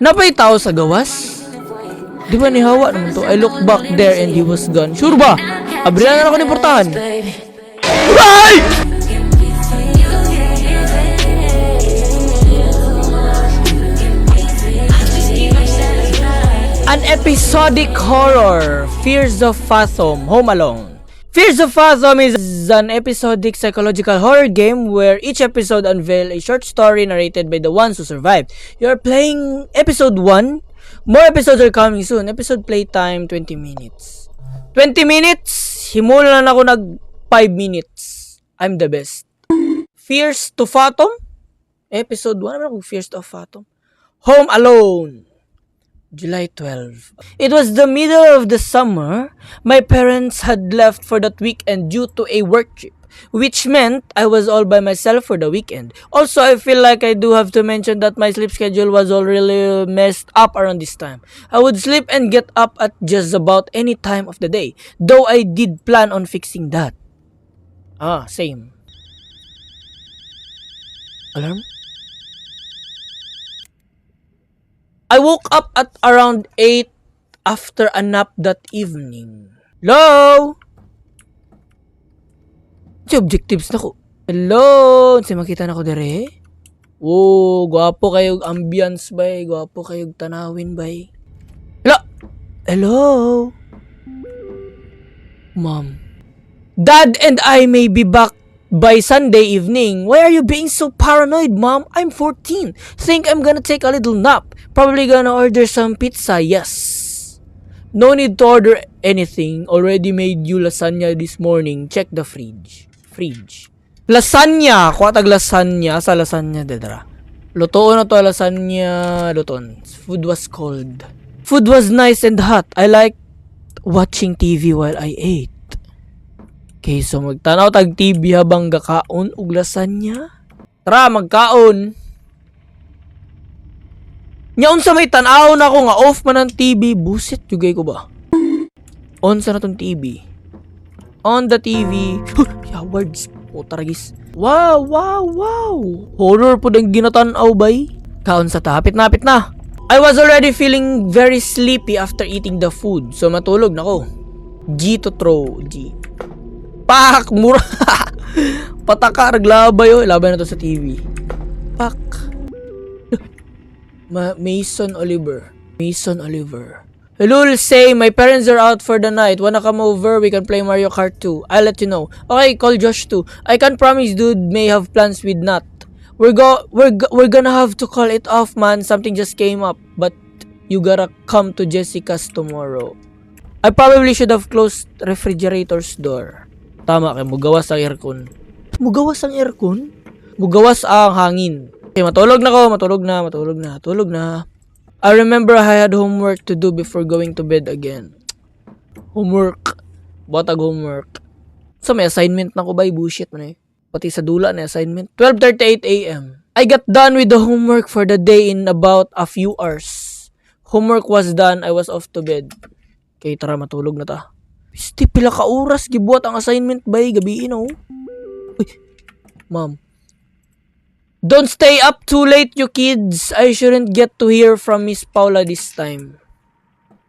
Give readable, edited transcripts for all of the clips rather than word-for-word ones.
Napay tao sa gawas? Di ba nihawa naman to? I look back there and he was gone. Sure ba? Abrihan na ako ni portahan. Ay! An episodic horror, Fears of Fathom, Home Alone. Fears of Fathom is an episodic psychological horror game where each episode unveil a short story narrated by the ones who survived. You are playing episode 1. More episodes are coming soon. Episode playtime, 20 minutes. 20 minutes? Himulan na ako nag 5 minutes. I'm the best. Fears to Fathom? Episode 1. Ano ba Fears to Fathom? Home Alone. July 12. It was the middle of the summer. My parents had left for that weekend due to a work trip, which meant I was all by myself for the weekend. Also, I feel like I do have to mention that my sleep schedule was all really messed up around this time. I would sleep and get up at just about any time of the day, though I did plan on fixing that. Ah, same. Alarm? I woke up at around 8 after a nap that evening. Hello? Si objectives na ko. Hello? Si makita na ko dire? Oh, gwapo kayo ambience bay, gwapo kayo tanawin bay. Hello? Hello? Mom. Dad and I may be back by Sunday evening. Why are you being so paranoid, Mom? I'm 14. Think I'm gonna take a little nap. Probably gonna order some pizza, yes. No need to order anything. Already made you lasagna this morning. Check the fridge. Fridge. Lasagna! Kuha tag lasagna. Sa lasagna, dedra. Lutoon na to lasagna. Lutoon. Food was cold. Food was nice and hot. I liked watching TV while I ate. Okay, so magtanaw tag TV habang gakaon og lasagna. Tara, magkaon. Nya unsa may tan-aw na ako nga off man ang TV, busit jugay ko ba? On sa na tong TV. On the TV. Huh, yeah, words. Puta ragis. Wow. Horror po ang ginatan-aw bay. Kaon sa ta. Hapit na, hapit na. I was already feeling very sleepy after eating the food. So matulog na ko. G to throw. G. Pak! Mura! Pataka, naglabay oh. Labay na to sa TV. Pak. Mason Oliver. Mason Oliver. Hello, say, my parents are out for the night. Wanna come over? We can play Mario Kart 2. I'll let you know. Okay, call Josh too. I can't promise dude may have plans with Nat. We're gonna have to call it off, man. Something just came up, but you gotta come to Jessica's tomorrow. I probably should have closed refrigerator's door. Tama kay mugawas ang aircon. Mugawas ang aircon? Mugawas ang hangin. Okay, matulog na ko, matulog na, matulog na, tulog na. I remember I had homework to do before going to bed again. Homework. Batag homework. So may assignment na ko ba? Bullshit man eh. Pati sa dula na assignment. 12:38 a.m. I got done with the homework for the day in about a few hours. Homework was done. I was off to bed. Okay, tara matulog na ta. Pisti, pila ka oras gibuhat ang assignment bay gabi no. Uy, ma'am. Don't stay up too late, you kids. I shouldn't get to hear from Miss Paula this time.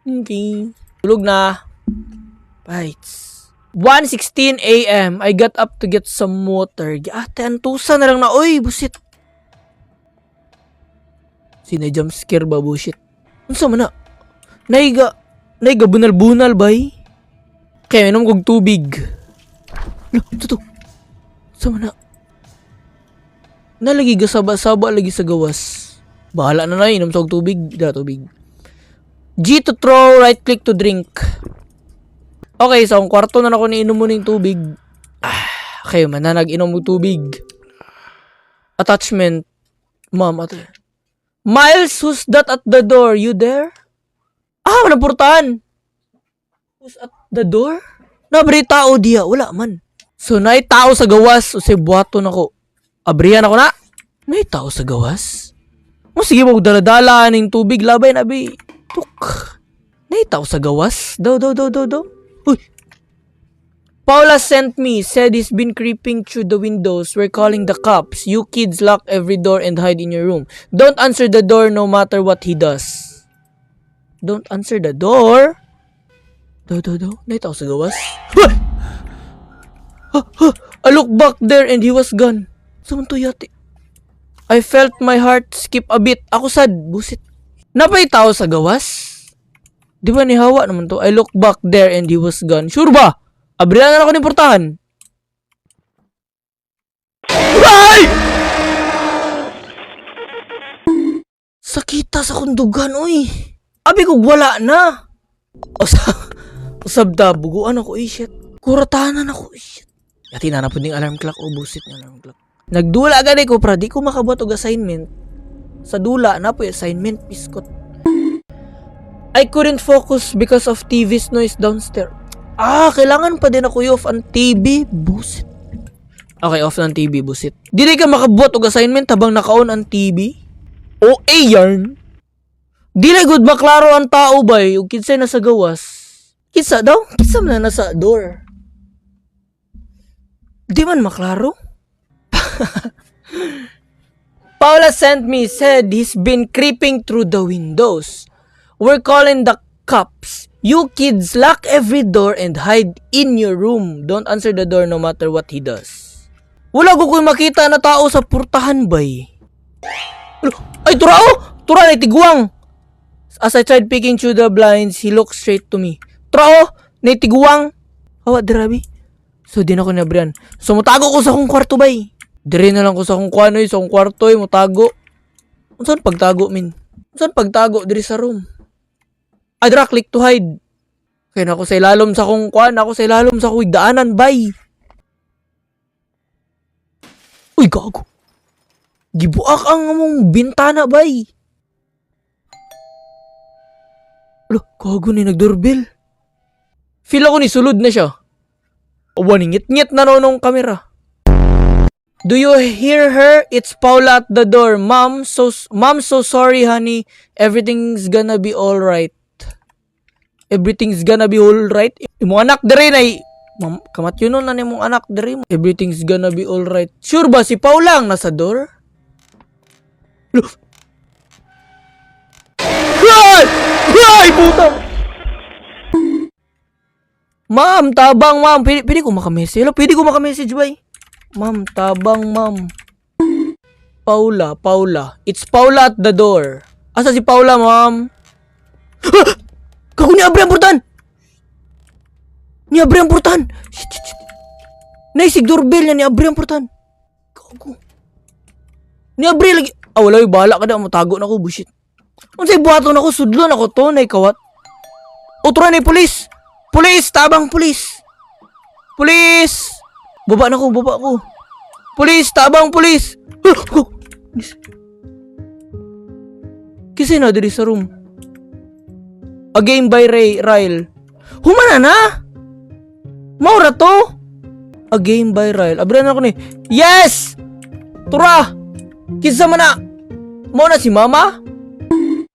Okay. Tulog na. Bites. 1:16 a.m. I got up to get some water. Ate, antusa na lang na. Oy, busit. Sina jump scare ba, bullshit? Unsa man na? Naiga, naiga bunal-bunal, bay. Kaya inom kog tubig. Lo, ito to. Unsa man na? Nalagi gasaba-saba lagi sa gawas. Bahala na na, inom sa og tubig. Da, tubig. G to throw, right click to drink. Okay, so ang kwarto na ako niinom mo ng tubig. Ah, okay, mananag inom mo tubig. Attachment. Ma'am, ate. Miles, who's that at the door? You there? Ah, napurtahan. Who's at the door? Nabre tao diya. Wala man. So, naay tao sa gawas. O say, buhaton ako. Abrihan ako na. May tao sa gawas? O sige mo, dala-dala ning tubig. Labay na, bi. Tuk. May tao sa gawas? Daw, daw, daw, daw, daw. Uy. Paula sent me, said he's been creeping through the windows. We're calling the cops. You kids lock every door and hide in your room. Don't answer the door no matter what he does. Don't answer the door? Do, do, do. Naay tao sa gawas? Huh! Huh, huh. I looked back there and he was gone. Saan to yati? I felt my heart skip a bit. Ako sad, busit. Naa pa'y tao sa gawas? Di ba nihawa naman to? I looked back there and he was gone. Sure ba? Abrihan na ako ng portahan. Ay! Sakita sa kundugan, oy. Abi ko wala na. Usab ta, buguan ako, eh, shit. Kuratanan ako, eh, shit. Yati na na ding alarm clock, oh, busit ng alarm clock. Nagdula gani ko, pra, di ko makabuhat og assignment. Sa dula, na po assignment, piskot. I couldn't focus because of TV's noise downstairs. Ah, kailangan pa din ako i-off ang TV. Busit. Okay, off ng TV, busit. Dili ka makabuhat og assignment habang naka-on ang TV? O eh, yarn. Dili gud maklaro ang tao bay ug kinsay nasa gawas. Kinsa daw? Kinsa man na nasa door? Di man maklaro. Paula sent me, said he's been creeping through the windows. We're calling the cops. You kids lock every door and hide in your room. Don't answer the door no matter what he does. Wala ko ko'y makita na tao sa purtahan bay. Ay, tura oh! Tura na tiguang! As I tried peeking through the blinds, he looked straight to me. Tura oh! Nay tiguang! Hawa, dirabi. So, di na ko nabrian. So, mutago ko sa akong kwarto bay. Dire na lang ko sa akong kuanoy, sa akong kwarto, eh, mutago. Unsan pagtago, min? Unsan pagtago diri sa room? Ay, dra, click to hide. Kaya na ako sa ilalom sa akong kuan, ako sa ilalom sa akong daanan, bay. Uy, gago. Gibuak ang among bintana, bay. Alo, gago ni nagdoorbell. Feel ako ni sulod na siya. Awa, ngit-ngit na no nung kamera. Do you hear her? It's Paula at the door. Mom, so sorry, honey. Everything's gonna be all right. Everything's gonna be all right. Imong anak dere nay Ma'am, kamatyo nun na nimong anak dere. Everything's gonna be all right. Sure ba si Paula ang nasa door? Lo- Ay! Ay, puta! Ma'am, tabang, ma'am. Pwede, pwede ko makamessage. Hello, pwede ko makamessage, bay. Ma'am, tabang, ma'am. Paula, Paula. It's Paula at the door. Asa si Paula, ma'am? Ah! Gago, ni abri ang portan! Ni abri ang portan! Shit, shit, shit. Naisig doorbell niya, ni abri ang portan. Gago. Ni abri lagi. Ah, wala, yung bahala ka na. Matago na ko, bullshit. Unsay buhaton ako, sudlon ako to, nay kawat. Utro na pulis! Pulis! Tabang pulis! Pulis! Baba na ko, baba ko. Pulis! Tabang pulis! Ah, oh! Kasi na diri sa room. A Game by Ray Ryle. Humana na! Maura to! A Game by Ryle. Abri na ako ni. Yes! Tura! Kinsa man na? Mo na si mama?